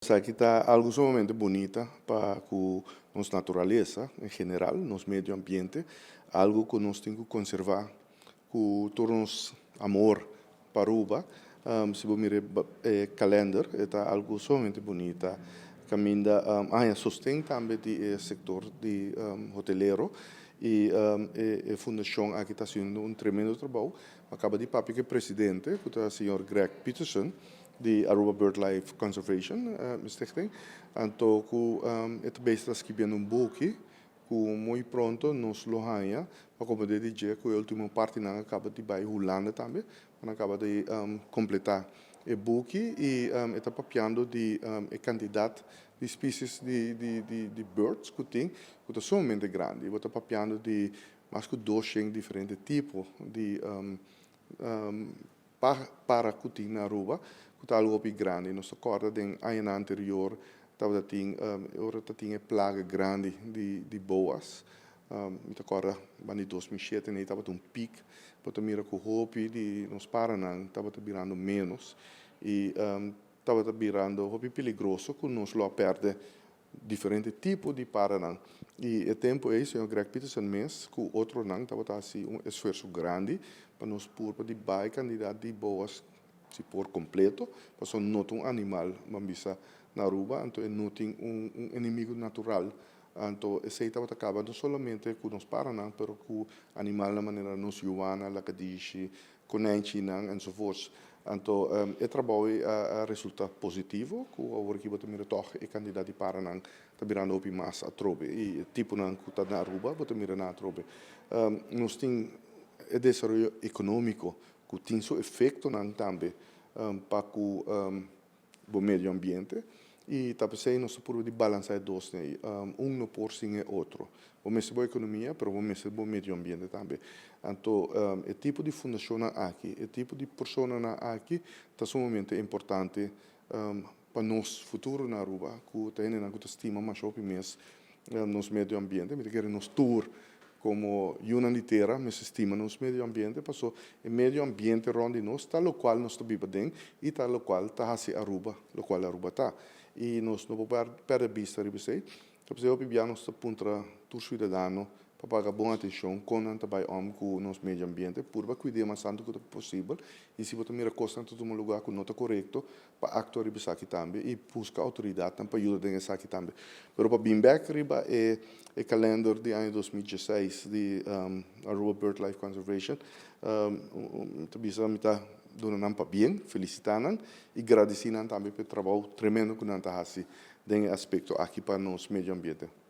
Esaki ta algo sumamente bunita pa cu nos naturalesa en general, nos medio ambiente, algo cu nos tin cu conserva cu tur nos amor pa Aruba. Si bo mira e calender, e ta algo sumamente bunita. Caminda a sosten tambe di e sector di hotelero y e fundacion aki ta haciendo un tremendo trabou. A caba di papia cu e presidente, cu ta señor Greg Peterson, di Aruba BirdLife Conservation Stichting. Anto cu e ta bezig ta scribiendo un buki cu muy pronto nos lo haya pa comprende di dje, cu e ultimo partinan a caba di bay Hulanda tambe, nan a caba di completa e buki y e ta papiando di e cantidad di species di birds cu tin, cu ta sumamente grandi. Bo ta papiando di mas cu 200 diferente tipo di para cu tin na Aruba, cu ta algo hopi grandi. Nos ta corda den añanan anterior tabatin ora tatin e plaga grandi di boas. Mi ta corda banda di 2007 nee tabata un piek. Bo ta mira cu hopi di nos paranan tabata birando menos y tabata birando hopi peligroso cu nos lo a perde diferente tipo di paranan. Y e tempo ey señor Greg Peterson mes cu otronan tabata haci un esfuerso grandi pa nos purba di bay cantidad di boas si por completo, pasobra no ta un animal, ban bisa, na Aruba, anto e no tin un enemigo natural. Anto esey tabata caba no solamente cu nos paranan, pero cu animalnan manera nos yuwana, lacadishi, konijnchinan enzovoorts. Anto e trabou a resulta positivo, cu awor aki bo ta mira toch e cantidad di paranan ta birando hopi mas atrobe y e tiponan cu ta na Aruba bo ta mira nan atrobe. Nos tin e desaroyo economico cu tin su efectonan tambe pa cu bo medio ambiente y ta pesey nos ta purba di balansa e dos ney. Un no por sin e otro. Bo mester bo economia, pero bo mester bo medio ambiente tambe. Anto e tipo di fundacionnan aki, e tipo di personanan aki ta sumamente importante pa nos futuro na Aruba, cu ta hendenan cu ta stima masha hopi mes nos medio ambiente. Mi ta kere nos tur como yunan di tera mester stima nos medio ambiente, paso e medio ambiente rond di nos ta locual nos ta biba den y ta locual ta haci Aruba locual Aruba ta. Y nos no por perde bista riba esey. Ta pesey hopi bia nos ta puntra tur ciudadano pa paga bon atencion con nan ta bay om cu nos medio ambiente, purba cuid'e mas tanto cu ta posibel y si bo ta mira cosnan ta tuma lugar cu no ta corecto, pa actua riba esaki tambe y busca autoridadnan pa yuda den esaki tambe. Pero pa bin bek riba e calender di aña 2016 di Aruba BirdLife Conservation, mi ta bisa mi ta duna nan pabien, felicita nan y gradici nan tambe pa e trabou tremendo cu nan ta haci den e aspecto aki pa nos medio ambiente.